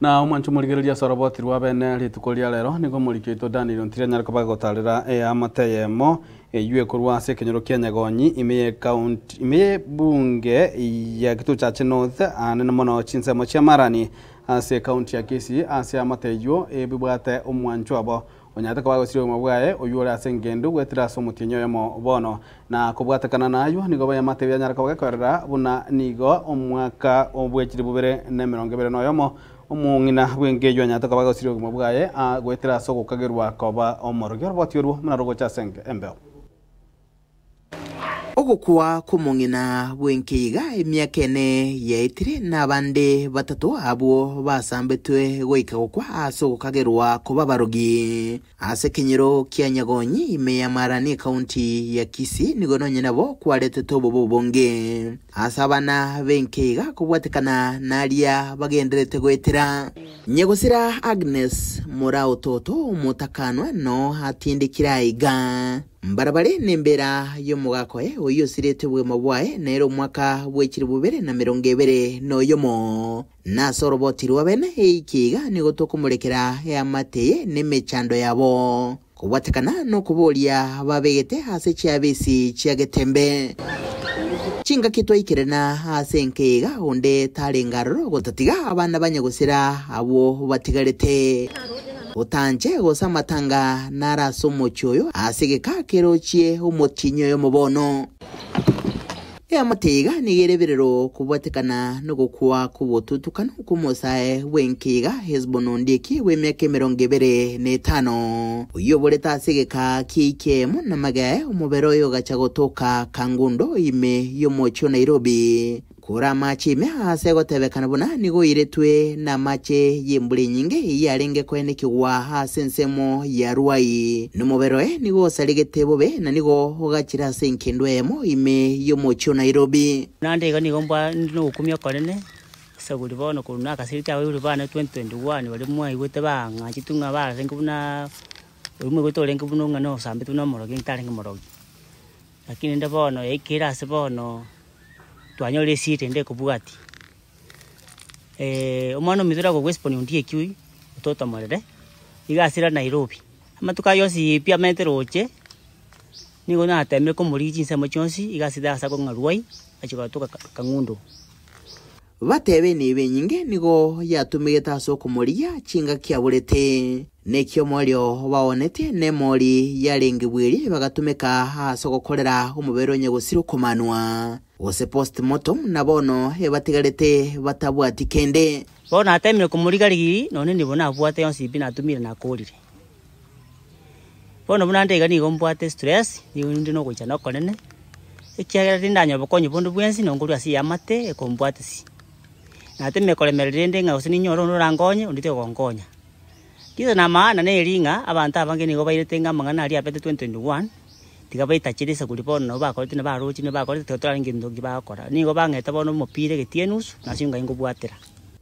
Na omwanche omorigereria ase oroboti rwa bene rituko ria rero, nigo omoriki oito Daniel Ontiri anyare koba agotarera eamate eyemo eyio ekorwa ase ekenyoro kia Nyagonyi ime ye county ime ye bunge ya Kituo Chache North anene mono chinsemo chia Marani ase ecounty ya Kisii ase eamate eyio ebibwate omwancho obo Onyarete koba agosiria obogima bwaye, oyio ore ase engendu goetera ase omotienyi oyomo bono. Na kobwatekana nayio, nigo bayamate bianyare koba gekorera buna nigo omwaka bwe chilifu bibere na emerongo ebere na oyomo, omong'ina bw'enka eyio anyarete koba agosiria obogima bwaye goetera ase ogokagerwa koba omorogi. Oroboti orwo buna rogocha ase embeo. Ogokwa kw'omong'ina bw'enkeiga emiaka ene yaetire, na abande batato abwo basambetwe goika gokwa ase ogokagerwa koba abarogi. Ase ekenyoro kia Nyagonyi, ime ya Marani ekaunti ya Kisii, nigo nonye nabo kwaretete obobe obonge ase abana b'enkeiga kobwatekana naria bagendererete goetera. Nyagosira Agnes Moraototo omotakanwa noo atindekire aiga. Mbarabare nembeera y'omogaka oye oyio osirete obogima bwaye, nere omwaka bwe chilifu bibere na emerongo ebere noyomo. Na ase oroboti rwa bene eiki iga nigo tokomorekera eamate eye nemechando yabo, kobwatekana nokoboria babegete ase chiabisi chia Getembe. Chingaki twaikerana ase enka iga onde tarenge aroro gotatiga abana ba nyagosira abwo batigarete. Otanche gose amatanga nare ase omochie oyo ase egeka kerochie omotienyi oyomo bono. Eamate iga nigo ere ebirero kobwatekana nogokwa kw'obotutukanu kw'omosae bw'enka iga Hesbon Ondieki bw'emiaka emerongo ebere na etano, oyio oborete ase egeka ki'eiki eyemo namage aye omobere oye ogacha gotoka Kangundo ime y'omochie o Nairobi. Kora amache ime aase egotebekana buna nigo oiretwe namache y'embura enyinge eyio yarenge koenekigwa ase ensemo ya Ruai. Nomobere oye nigo osaregete bobe na nigo ogachire ase engendu eyemo ime y'omochie o Nairobi. Naende iga nigo mbwa inde nogokumia okonene, esaguri bono korwa nakasirete abaibori bane 2021 baria mwaigwete bang'achete ng'a barenge buna oria mwaigwete orenge buna ng'a nosambete buna omorogi ntarenge morogi. Lakini rende bono yaikire ase bono twanyorire esiri ende ekobwatia. Omwana ominto ore agokwa esiponi ondieki oyio, ototomorere, iga asira Nairobi. Amatuko ayio onsi pi amenyete roche, nigo natemire komorigia chinsemo chionsi, iga asire ase akong'a Ruai, achia gotoka Kang'undo. Batebe enibo enyinge nigo yatumegete ase okomorigia chingaki aborete. Neki omoerio baonetie nemori yarenge bweri bagatumeka ase ogokorera omobere onye gosira okomanwa, gose post-mortem, na bono ebatigarete batabwati kende. Bono natemire komoriga-rigiria, nonya nibo nabwate yonsi pi natumire nakorire. Bono buna nde iga nigo mbwate stress, nigo inde na ogoichana okonene, ekiagera tindanyora bokonyi bonde bwensi nonkorwa ase eamate ekombwatisia. Natemire koremereria rende ng'a gose ninyore onde orankonye, onde tigokonkonya. Rieta na maana neri ng'a abanto abange nigo bairete ng'a amang'ana aria abete 2021, tiga baitachere esaguri bono nabo bakorete na baroche na bakorete tiga torarenge gento nki bagokora. Nigo bang'ete bono omopira egetii enusu, nase ngai nkobwatera.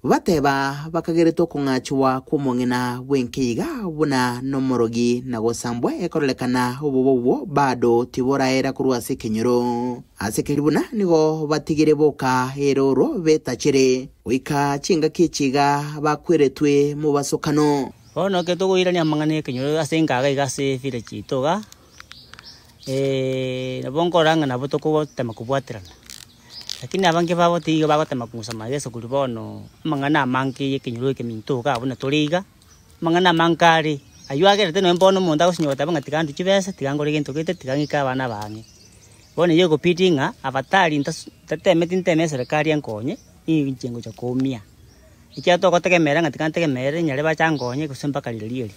Bateba bakagerete okong'achwa kw'omong'ina bw'enkeiga buna nomorogi na gosambwa ekororekana obobe obwo bado tiboraera korwa ase ekenyoro. Ase keria buna nigo batigire boka erooro betachere goika chingaki echi iga bakweretwe mobasokano. Bono ekero tokoirania amang'ana y'ekenyoro ase enkaga iga ase evillage yaito iga, nabo nkorora ng'a nabo tokotema kobwaterana. Lakini abange babo tiga bagotema kong'usa Yeso korwa bono amang'ana amange y'ekenyoro ekeminto iga buna tore iga, amang'ana amange are, aywo agerete nonye bono omonto agosinywa goteba ng'a tiga ndue chibesa, tiga ngore gento gete, tiga ng'ike abana bang'e. Bono eyio egobidi ng'a abatari ntas ntatemeti nteme eserekari enkonye, ninche ngocha koumia. Ekiagera togotegemera ng'a tiga ntegemere nyare bache ankonye gose mpaka rirorio eri.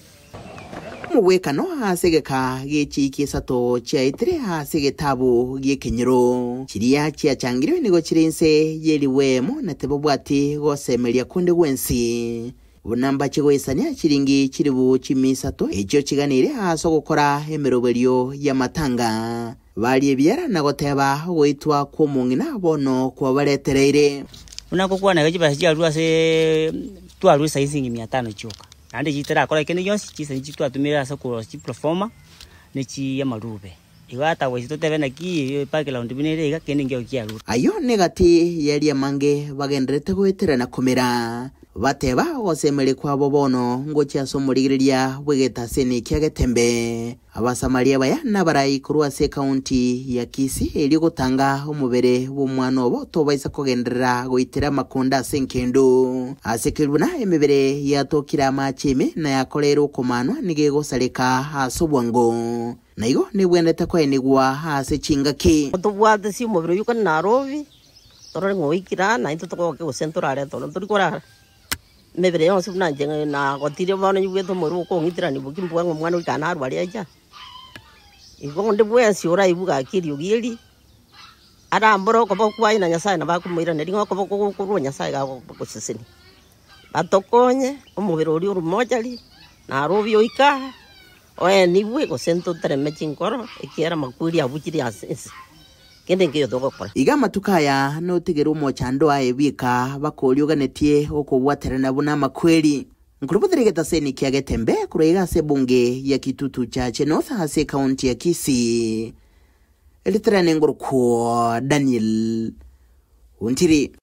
Omogwekano ase egeka gie chiiki isato chiaetire ase egetabu gi'ekenyoro. Chiria chiachangirwe nigo chire inse ye riwemo na tibabwati gosemeria konde gwensi. Buna mbache goesania chiringi chilifu chimia isato echio chiganeire ase ogokora emeroberio y'amatanga. Baria ebiara na goteba ogoitwa kw'omong'ina bono kwabaretereire. Buna ngokwana iga chibesa chiarure ase twarure saii siringi mia tano chioka, naende chitarakora kende gionsi, chisani chiri twatumire ase okorosia chiproforma, ne chi amarube. Igo ata gochi totebe naki background buna ere iga, kende nkio kiarure. Ayio negati y'aria amange bagendererete goeterana komera. Bateba ogosemeria kwabo bono ngochia ase omorigereria bw'egetaseni kia Getembe. Abasamaria abaya nabarai korwa ase ekaunti ya Kisii erio gotanga omobere bw'omwana obo tobaisa kogenderera goitera amakonda ase engendu. Ase keria buna emebere yatokire amache ime na yakoreire okomanwa nigo egosareka ase obwango, na igo nebwenerete koenigwa ase chingaki. Tobwate ase omobere oyio kare Nairobi, torore ng'a oikire aa naintwe togoke gose ntorare toro ntori korara. Emebere yonsi buna inche nagotire bono nyigwete omorero okong'itirania boki mbua ng'a omwana oika narware acha. Igo onde bwensi oraigwe gaki eriogi eri, arambore okoboko kwaye na Nyasaye nabo akomoiraneria ng'a okoboko gokorwa Nyasaye gagogosesenia. Batokonye omobere oria ore mochari, naro obuya oike aa, oenigwe gose ntotereme chinkoro, ekiagera amakweri abuchire ase ense. Kende nkeiyo togokora. Iga amatuko aya notigere omochando aye bweka bakorioganetie okobwaterana buna amakweri. Nkorobotera egetaseni kia Getembe korwa iga ase ebunge ya Kitutu Chache North ase ekaunti ya Kisii. Erieta riane ngorokwo Daniel Ontiri.